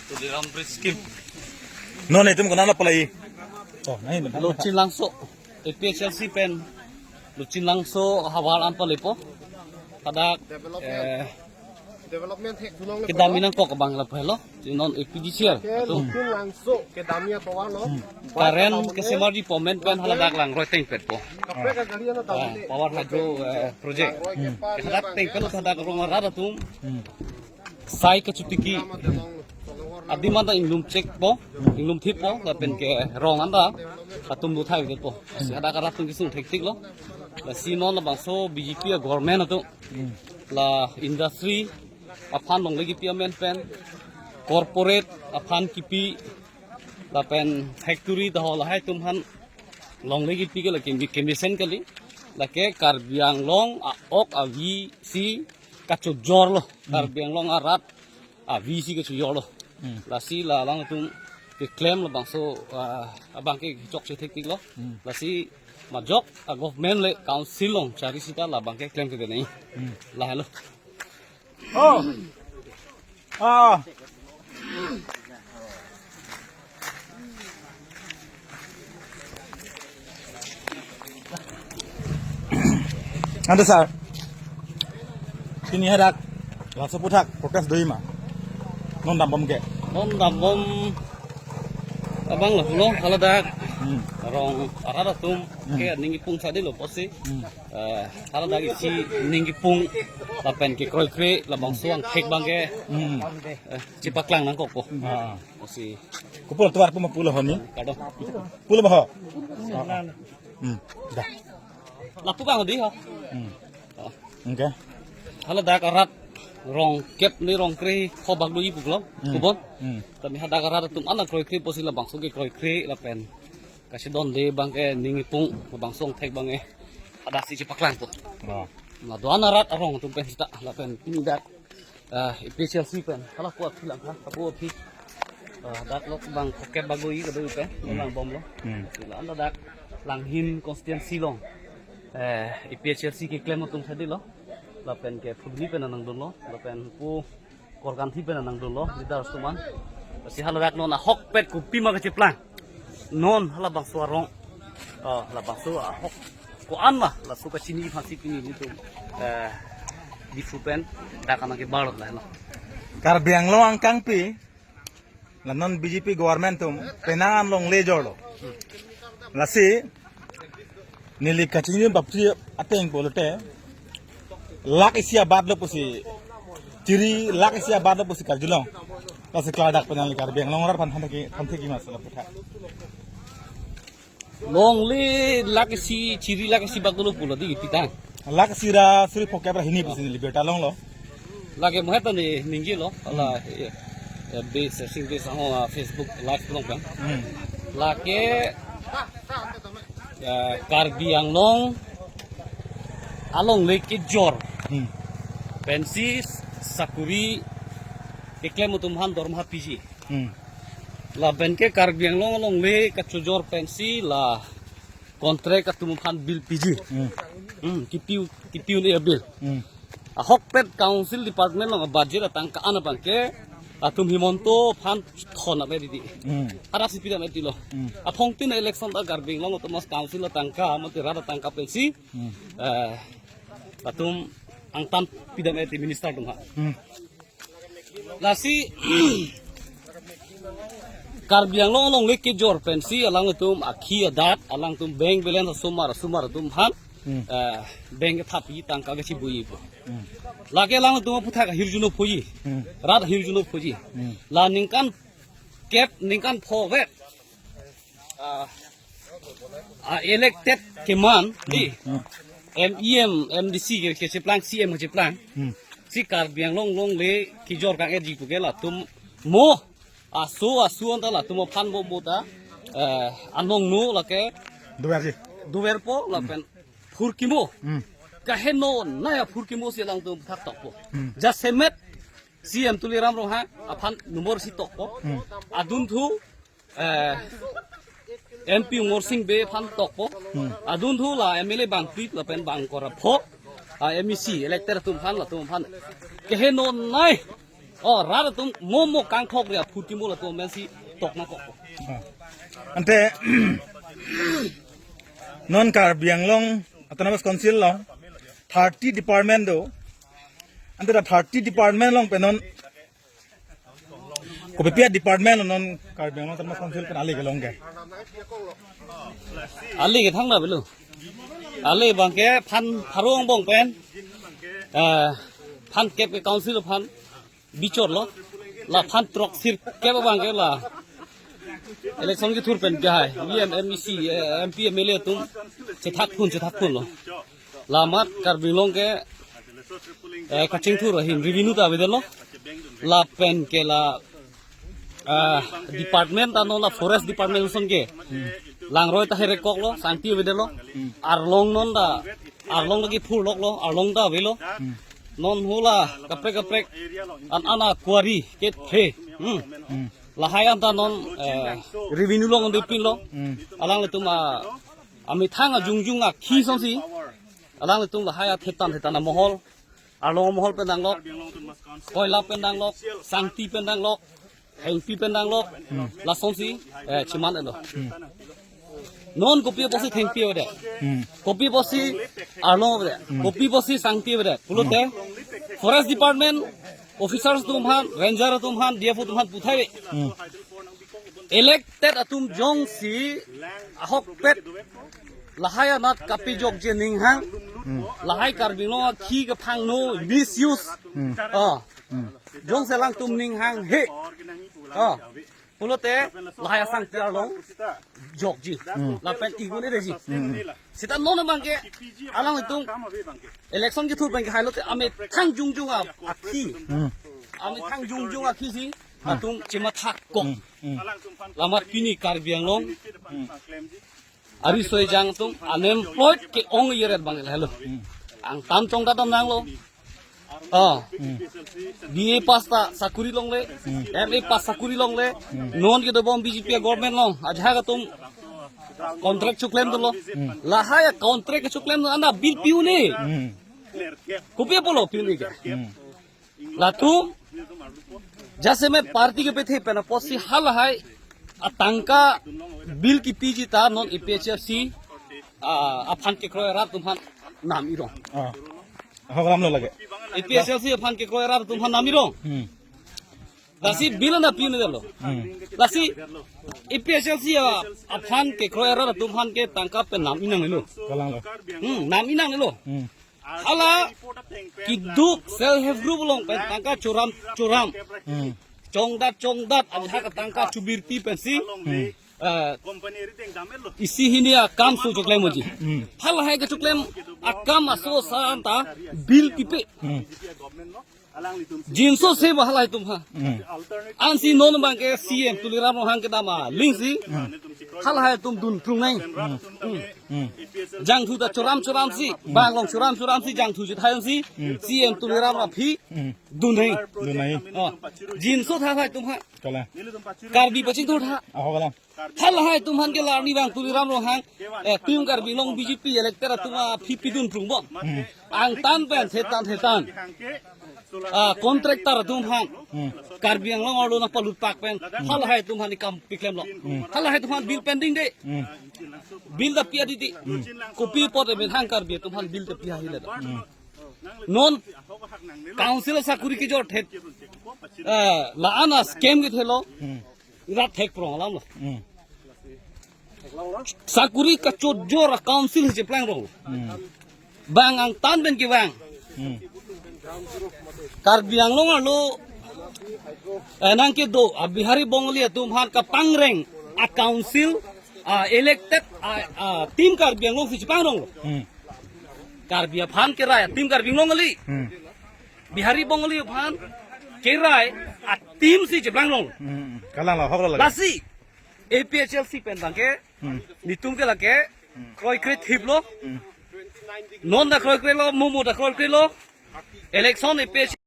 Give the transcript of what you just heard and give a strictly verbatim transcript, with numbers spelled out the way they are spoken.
Tuliram Bridge scheme. Non itum konat apalai? Oh, nahi, nahi. Lochin Langso, A P H L C pen Lochin Langso havar an palepo. Hadak, eh, development hek dunong le kedam polo. Inang kok abang lapu helo. Sinon A P D C L. Ke atum. Lochin Langso kedam ya tovar lo. Current kesemar di pomen pen haladak langroi tengpetpo. Kaprek agari ana. Ah, tahu power hydro, eh, project. Langroi ke pa. Hadak tengpet hadak rong arat atum. Hmm. Sai kachotiki. Adim anta inglum chekpo, inglum thippo, lapen ke rong anta atum do thai po. Si hadak arat atum kesung thektik lo. Lasi non labangso B J P a government atum, la industry aphan longle kipi amen pen, corporate aphan kipi, lapen factory ta ho lahai atum aphan longle kipi ke la kemi-, kemesen kali. Lake Karbi Anglong a-ok avi si kachojor lo. Hmm. Karbi Anglong arat avi si kachojor lo. Hmm. Lasi la alangtum keklem labangso, ah, abang ke chokche thektik lo. Hmm. Lasi majok a government le council along chari sita labang ke klem ke denai. Hmm. Lahelo. Oh. Ah. Ante sir, pini hadak laso aphuthak protest do-i ma? Non dambom ke? Non dambom abang lo, lo, haladak. Hmm. Rong arat atum. Hmm. Ke ning kipung sa dei lo pusi. Hmm. Eh, haladak isi ning kipung lapen kekroikre labangso angthek abang ke. Hmm. Eh, chepaklang nangkokpo. Ah. Pusi. Kopilo tovar pu ma pulo ho ni? Kado. Pulo ma ho? Ah, ah. Hmm. Dah. Lapu abang dei ho. Hmm. Oh. Okay. Haladak arat rong kep ni rong kre kho bak do-i pu lo. Hmm. Kubon. Hmm. Tami hadak arat atum an akroikre pusi labangso kekroikre lapen kachedonde abang ke ning kipung labangso angthek abang ke. Hadak si chepaklangpo. Oh. La do-an arat arong atum pen sita lapen pini dak, ah, A P H L C pen. Hala ko aphi lang ha, ko aphi. Ah, dak lok abang kokep bak do-i kado pen. Hmm. Langbom lo. Hmm. La anta dak Langhin constituency along. Eh, A P H L C keklem atum sa dei lo. Lapen ke Phuloni pen nangdunlo. Lapen pu Korkanthi pen nangdunlo, leader atum an. Si haladak non ahokpet kopima kacheplang. Non halabangso arong. Oh, halabangso ahok ko-an ma, laso kachini aphansi pini nelitum, eh, Diphu pen dak anang kebar lahelo. Karbi Anglong angkangpi, la non B J P government atum penang an longle jorlo. Lasi neli kachini bapri ateng pulote, lakh isi abat lo pusi, chiri lakh isi abat lo pusi karjulong. Lasi klardak penang le Karbi Anglong arat aphan than thek-, than thekji ma laso aphuthak? Longle lakh isi, chiri lakh isi bak dolo pulo dei, pitang. Lakh isi ra suri phokep ra hini pusi neli birta longlo. Lake mohet ta ne ningjelo, hala, eh, eh, base, sing base ho, ah, Facebook live along pen. Hmm. Lake, eh, Karbi Anglong alongle kejor. Hmm. Pensi sakuri keklem atum aphan dorma piji. Hmm. Lapen ke Karbi Anglong alongle kachojor pensi la contract atum aphan bill piji. Hmm. Hmm, kipi-u, kipi-un-e bill. Hmm. Ahokpet council department along budget atangka an abang ke atum Himanta aphan thon ave dei. Hmm. Hadak si pidam ave dei lo. Hmm. Aphongtin election ta Karbi Anglong Autonomous Council atangka, mate rat atangka pensi. Hmm. Eh, atum angtan pidam ave dei minister atum aphan. Hmm. Lasi Karbi Anglong alongle kejor pensi alangtum akhi adat, alangtum bank balance asomar asomar atum aphan, hmm, eh, bank kethap-i tangka kachibui po. Hmm. Lake alangtum aphuthak ahirjuno phoji. Hmm. Rat ahirjuno phoji. Hmm. La ningkan kep ningkan pho vet. Ah, ah, elected keman dei. Hmm. M E M, M D C ke, kecheplang, C M kecheplang. Hmm. Si Karbi Anglong alongle kejor kang-eji pu ke latum mo aso aso anta latum aphan mo mo ta, eh, anong no lake doverji. Doverpo lapen phurkimo. Hmm. Kaheno naya phurkimo si alangtum thak tokpo. Hmm. Jasemet C M Tuliram Ronghang aphan number si tokpo. Hmm. Adunthu, eh, M P Umor Sing Bey aphan tokpo. Hmm. Adunthu la M L A bangphli lapen bang kora pho, ah, M E C elected atum aphan latum aphan Keheno nai. O, rat atum momo kangthok ria phuti mul atum mensi tok nangkok. Ah. Ante non Karbi Anglong Autonomous Council along thirty department do. Ante ta thirty department along pen non kopi pi a department along non Karbi Anglong Autonomous Council pen ale kelong ke? Ale ke thangna belo. Ale abang ke phan pharo angbong pen, eh, phan kep ke council aphan bichor lo. La phan throksirkep abang ke la election kethur pen ke hai. E M, M E C, eh, M P, M L A atum chethak phun, chethak phun lo. Lamat Karbi Anglong ke, eh, kachingthur ahin revenue ta avedetlo. Lapen ke la, ah, department ta non la forest department ason ke. Langroi ta herekok lo, sangti avedetlo. Arlong non ta, arlong lagi phurlok lo, arlong ta avelo. Non hula kaprek kaprek an ana quarry kethe. Hmm. Hmm. Lahai an ta non, eh, revenue along depin lo. Hmm. Alanglitum a, amethang ajungjung akhi asonsi alanglitum lahai a thetan thetan amohol, arlong amohol pen danglok, koila pen danglok, sangti pen danglok, hengpi pen danglok, lasonsi, eh, chiman-etlo. Non kopi apotsi thengpi avedet? Hmm. Kopi apotsi arlong avedet? Hmm. Kopi apotsi sangti avedet? Pulote forest department officers atum aphan, ranger atum aphan, D F O atum aphan puthai ave. Hmm. Elected atum jongsi ahokpet lahai anat kapejokji aning hang, hmm, lahai Karbi Anglong akhi kephangno, misuse. Hmm. Ah. Hmm. Jongsi alangtum ning hanghe, ah, pulote lahai asangti arlong jokji. Hmm. Lapen igun ereji. Hmm. Seta non abang ke alanglitum election kethur abang ke hailote amethang jungjung a, akhi. Hmm. Amethang jungjung akhisi, hmm, atum chemathakok. Hmm. Hmm. Lamat pini Karbi Anglong, hmm, ariso ejang atum unemployed ke-ong eret abang lahelo. Hmm. Angtan tong ta dam nanglo. Ah. Hmm. B A pass ta sakuri longle, hmm, M A pass sakuri longle, hmm, non kedobom B J P government along ajahak atum contract choklem dolo. Hmm. Lahai a contract choklem ana bill pi un-e. Hmm. Kopi apotlo pi un-e ke? Hmm. Latum jasemet party kepethe pen apotsi halahai atangka bill kipiji ta non A P H L C, ah, aphan kekroi arat atum aphan nam irong. Ah. Ahok alam lo lake. A P H L C aphan kekroi arat atum aphan nam irong. Hmm. Lasi bill ana pi un-edetlo. Hmm. Lasi A P H L C a, aphan kekroi arat atum aphan ke tangka pen nam inang lo. Kalang lo. Hmm, nam inang lo. Hmm. Hala keduk self help group along pen tangka choram choram. Hmm. Chongdat chongdat ajahak tangka chubirpi pensi. Hmm. Eh, isi hini akam so choklem unji. Hmm. Halahai kechoklem akam aso sa anta bill pipe. Hmm. Jinso se ba halahai atum ha. Hmm. Ansi non abang ke C M Tuliram Ronghang kedam aling si. Hmm. Halahai atum dun krung nai. Hmm. Hmm. Hmm. Jangthu ta choram choram si, hmm, bang along choram choram si, jangthu chethai si, hmm, C M Tuliram aphi, hmm, dun nai. Dun nai. Oh. Jinso tha halahai atum ha. Kalang. Karbi pachingthur tha. Ahok alam. Halahai atum aphan ke la arnivang Tuliram Ronghang, eh, Team Karbi Anglong B J P elected atum aphi pidun prung bom. Hmm. Angtan pen thetan thetan. Ah, contractor atum aphan. Hmm. Karbi Anglong arlo nangpalutpak pen. Hmm. Halahai atum aphan ikam piklemlo. Hmm. Halahai atum aphan bill pending de. Hmm. Bill ta pi-a titi. Hmm. Kopi apot emethang Karbi atum aphan bill ta pi-a hile ta. Hmm. Non council sakuri kejor thet. Eh, la-an a scam kethelo. Hmm. Rat thek prong alam lo. Hmm. Sakuri kachojor a council cheplang rong. Hmm. Bang angtan pen kevang. Hmm. Karbi Anglong arlo, eh, nangkedo a Bihari Bongali atum aphan kapangreng a council, a elected, a, a Team Karbi Anglong si cheplang rong. Hmm. Karbi aphan kerai a Team Karbi Anglong kali. Hmm. Bihari Bongali aphan kerai a team si cheplang rong. Hmm. Kalang lo, ahok lo lake. Lasi A P H L C pen abang ke, hmm, netum ke lake, hmm, kroikre thiplo. Hmm. Non ta kroikrelo, momo ta kroikrelo. Election A P H L C